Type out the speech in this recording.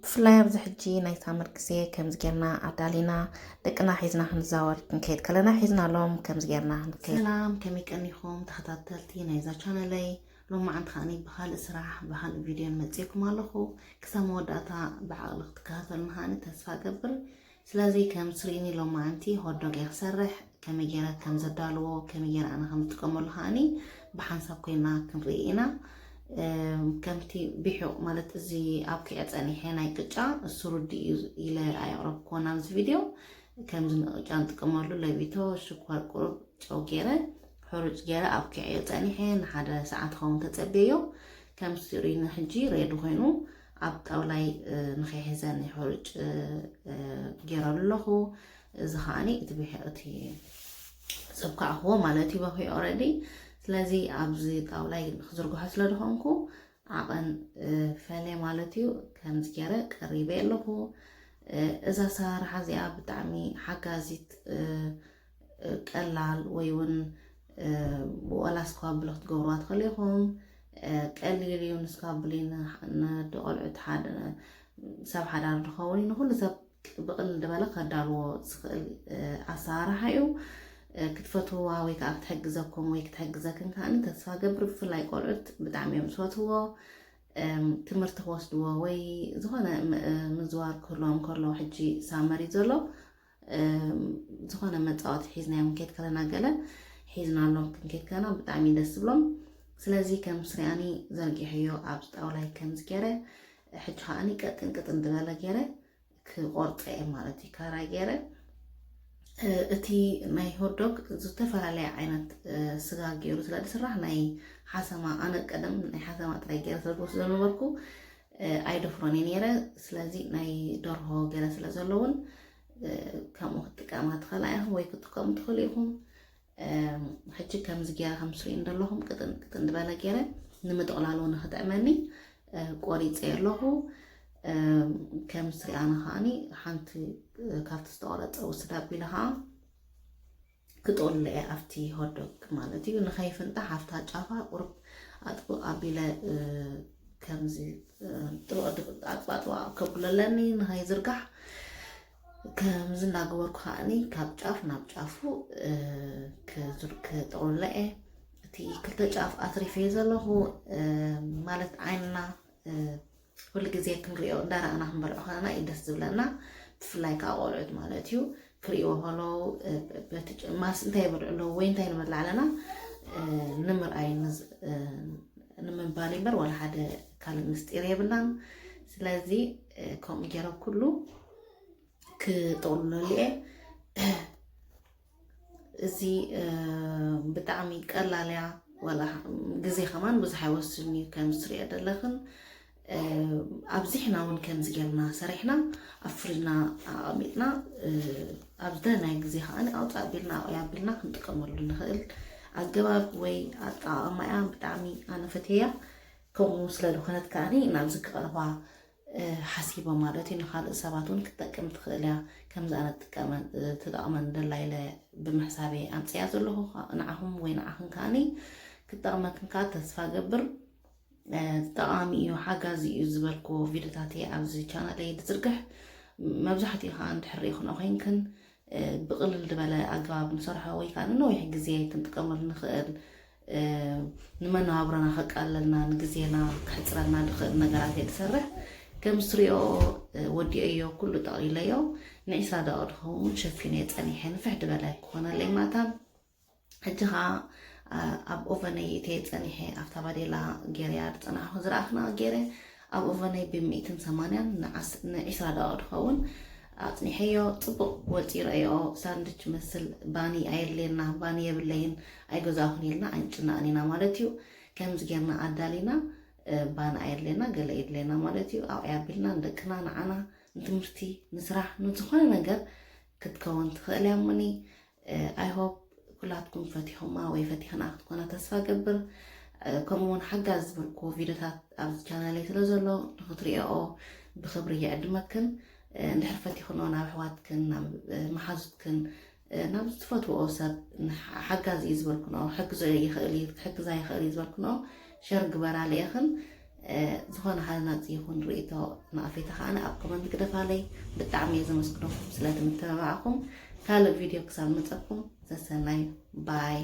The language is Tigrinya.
ብፍላይ ኣብዚ ሕጂ ናይ ሳመር ግዜ ከምዚ ጌርና ኣዳሊና ደቅና ሒዝና ክንዛወር ክንከይድ ከለና ሒዝናሎም ከምዚ ጌርና ክንከይድ። ሰላም፣ ከመይ ቀኒኹም ተኸታተልቲ ናይዛ ቻነለይ? ሎማዓንቲ ከዓኒ ብኻልእ ስራሕ ብኻልእ ቪድዮን መፅእኩም ኣለኹ። ክሳብ መወዳእታ ብዓቕሊ ክትከታተሉኒ ከዓኒ ተስፋ ገብር። ስለዚ ከም ትርእዩኒ ሎማዓንቲ ሆትዶግ እየ ክሰርሕ። ከመይ ገይረ ከም ዘዳልዎ፣ ከመይ ገይረ ኣነ ከም ዝጥቀመሉ ከዓኒ ብሓንሳብ ኮይና ክንርኢ ኢና። እም፣ ከምቲ ቢሑቕ ማለት እዚ ኣብኪዐ ጸኒሐ ናይ ቅጫ እሱ ርዲ እዩ ኢለ ኣየቕረብክዎን ኣብዚ ቪድዮ። ከምዚ ንቅጫ ንጥቀመሉ ለቢቶ፣ ሽኮር፣ ቁሩብ ጨው ገይረ፣ ሕሩጭ ገይረ ኣብኪዐዮ ጸኒሐ። ንሓደ ሰዓት ኸውን ተጸብየዮ። ከም ትርእዩኒ ሕጂ ሬዲ ኮይኑ ኣብ ጣውላይ፣ እ፣ ንኸይሕዘኒ ሕሩጭ፣ እ፣ እ፣ ገይረሉ ኣለኹ። እዚ ከዓኒ እቲ ብሕ-፣ እቲ ዘብካዕክዎ ማለት እዩ፣ በኺዑ ኦረዲ። ስለዚ ኣብዚ ጣውላይ ክዝርግሖ ስለ ዝኾንኩ ዓቐን፣ እ፣ ፈለ ማለት እዩ። ከምዚ ገይረ ቀሪበ ኣለኹ። እ፣ እዛ ኣሰራርሓ እዚኣ ብጣዕሚ ሓጋዚት፣ እ፣ እ፣ ቀላል ወይ እውን፣ እ፣ ብዋላ ስኳብል ክትገብርዋ ትኽእሉ ኢኹም። እ፣ ቀሊል እዩ። ንስኳብል እዩ ን-፣ ንደቆልዑት ሓደ ሰብ ሓዳር ዝኸውን እዩ። ንኹሉ ሰብ ብቕልል ዝበለ ከዳልዎ ዝኽእል፣ እ፣ ኣሰራርሓ እዩ። እ፣ ክትፈትውዋ ወይ ከዓ ክትሕግዘኩም ወይ ክትሕግዘክን ከዓኒ ተስፋ ገብር። ብፍላይ ቆልዑት ብጣዕሚ እዮም ዝፈትውዎ። እም፣ ትምህርቲ ክወስድዎ ወይ ዝኾነ ም-፣ እ፣ ምዝዋር ክህልዎም ከሎ፣ ሕጂ ሳመር እዩ ዘሎ። እም፣ ዝኾነ መጻወቲ ሒዝናዮም ክንከይድ ከለና፣ ገለ ሒዝናሎም ክንከይድ ከለና ብጣዕሚ ደስ ዝብሎም። ስለዚ ከም ስሪኣኒ ዘርጊሐዮ ኣብዚ ጣውላይ ከምዚ ገይረ፣ ሕጂ ከዓኒ ቀጥን ቅጥን ዝበለ ገይረ ክቆርጸ እየ ማለት እዩ፣ ካራ ገይረ። እ፣ እቲ ናይ ሆትዶግ ዝተፈላለየ ዓይነት፣ እ፣ ስጋ ገይሩ ስለ ዝስራሕ፣ ናይ ሓሰማ፣ ኣነ ቀደም ናይ ሓሰማ ጥራይ ገይረ ስለ ዝወስዶ ነበርኩ፣ እ፣ ኣይደፍሮን እየ ነይረ። ስለዚ ናይ ደርሆ ገለ ስለ ዘለውን፣ እ፣ ከምኡ ክትጥቀማ ትኽእላ ኢኹም ወይ ክትጥቀሙ ትኽእሉ ኢኹም። እም፣ ሕጂ ከምዚ ገይረ ከም ትርእዩ እንደለኹም ቅጥን ቅጥን ዝበለ ገይረ ንምጥቕላሉ ንኽጥዕመኒ፣ እ፣ ቆሪፀ ኣለኹ። እም፣ ከም ትርእያኒ ከዓኒ ሓንቲ፣ እ፣ ካብቲ ዝተቆረፀ ውስድ ኣቢለ ከዓ ክጥቕልሎ እየ ኣብቲ ሆትዶግ ማለት እዩ። ንኸይፍንጣሕ ኣብታ ጫፋ ቁሩብ ኣጥብቕ ኣቢለ፣ እ፣ ከምዚ፣ እ፣ ጥብቕ ጥብቕ ኣጥባጥባ ከብሎ ኣለኒ ንኸይዝርጋሕ። ከምዚ እናገበርኩ ከዓኒ ካብ ጫፍ ናብ ጫፉ፣ እ፣ ክዝር-፣ ክጥቕልሎ እየ። እቲ ክልተ ጫፍ ኣትሪፈዮ ዘለኹ፣ እ፣ ማለት ዓይንና፣ እ፣ ኩሉ ግዜ ክንሪኦ እንዳረኣና ክንበልዖ ከለና እዩ ደስ ዝብለና። ብፍላይ ከዓ ቆልዑት ማለት እዩ ክርእይዎ ከለዉ፣ እ፣ በቲ ጭ-፣ ማስ እንታይ ይበልዑ ኣለዉ ወይ እንታይ ንበልዕ ኣለና፣ እ፣ ንምርኣይ ንዝ-፣ እ፣ ንምባል እምበር ዋላ ሓደ ካልእ ምስጢር የብልናን። ስለዚ፣ እ፣ ከምኡ ገይረ ኩሉ ክጥቕልለሉ እየ። እዚ፣ እ፣ ብጣዕሚ ቀላል እያ። ዋላ ግዜ ከማን ብዙሕ ኣይወስድን እዩ፣ ከም ዝትሪኦ ዘለኽን። እ፣ ኣብዚሕና እውን ከምዚ ጌርና ሰሪሕና ኣብ ፍሪጅና ኣቐሚጥና፣ እ፣ ኣብ ዝደለናዮ ግዜ ከዓኒ ኣውፃእ ኣቢልና ኣቑያ ኣቢልና ክንጥቀመሉ ንኽእል ኣገባብ ወይ ኣጠቓቕማ እያ። ብጣዕሚ ኣነ ፈትየያ። ከምኡ ስለ ዝኾነት ከዓኒ ናብዚ ክቐርባ እ፣ ሓሲበ ማለት እዩ። ንኻልእ ሰባት እውን ክትጠቅም ትኽእል እያ። ከምዚ ኣነ ትጥቀመን፣ እ፣ ትጠቕመን ደላ ኢለ ብምሕሳበይ ኣምፅያ ዘለኹ ከ-፣ ንዓኹም ወይ ንዓኽን ከዓኒ ክትጠቕመክን ከዓ ተስፋ ገብር። እ፣ ጠቓሚ እዩ፣ ሓጋዚ እዩ ዝበልክዎ ቪድዮታት እየ ኣብዚ ቻናለይ ዝዝርግሕ። መብዛሕትኡ ከዓ እንድሕር ርኢኹንኦ ኮይንክን፣ እ፣ ብቕልል ዝበለ ኣገባብ ንሰርሖ ወይ ከዓ ንነዊሕ ግዜ ክንጥቀመሉ ንኽእል፣ እ፣ ንመነባብሮና ከቃልለልና፣ ንግዜና ክሕፅረልና ዝኽእል ነገራት እየ ዝሰርሕ። ከም ዝትሪኦ፣ እ፣ ወዲኦዮ፣ ኩሉ ጠቕሊለዮ። ንዒስራ ደቂቕ ዝኸውን ሸፊነዮ ፀኒሐ፣ ንፍሕ ዝበለ ክኾነለይ ማታን። ሕጂ ኸዓ፣ ኣ-፣ ኣብ ኦቨነይ እተየ ጸኒሐ፣ ኣብታ ባዴላ ገይረያ ዝጸናሕኹ ዝረኣኽና ገይረ፣ ኣብ ኦቨነይ ብሚእትን ሰማንያን ንዓስ-፣ ንዒስራ ደቂቕ ዝኸውን ኣጽኒሐዮ። ጽቡቕ ወጺኡ ረኣዮ፣ ሳንድች መስል። ባኒ ኣየድልየና፣ ባኒ የብለይን፣ ኣይገዛእኹን ኢልና ኣይንጭነቕን ኢና ማለት እዩ። ከምዚ ጌርና ኣዳሊና፣ እ፣ ባኒ ኣየድልየና፣ ገለ የድልየና ማለት እዩ። ኣብኡ ኣቢልና ንደቅና፣ ንዓና፣ ንትምህርቲ፣ ንስራሕ፣ ንዝኾነ ነገር ክትከውን ትኽእል እያ እሞኒ። እ፣ I hope ኩላትኩም ፈቲኹማ ወይ ፈቲኽና ክትኮና ተስፋ ገብር። እ፣ ከምኡ እውን ሓጋዚ ዝበልክዎ ቪድዮታት ኣብዚ ቻናለይ ስለ ዘሎ ንኽትሪኦኦ ብኽብሪ ይዕድመክን። እ፣ እንድሕር ፈቲኽንኦ ናብ ኣሕዋትክን፣ ናብ፣ እ፣ መሓዙትክን፣ እ፣ ናብ ዝትፈትውኦ ሰብ ንሓ-፣ ሓጋዚ እዩ ዝበልክንኦ፣ ክሕግዞ ይኽእል እዩ፣ ክሕግዛ ይኽእል እዩ ዝበልክንኦ ሸር ግበራለይ ኢኽን። ዝኾነ ሃናፂ ይኹን ርእቶ ንኣፌታ ከዓነ ኣብ ኮመንት ግደፋለይ። ብጣዕሚ እየ ዘመስግነኩም ስለቲ ምተባባዕኩም። ካልእ ቪድዮ ክሳብ መፀኩም ሰሰናዩ። ባይ።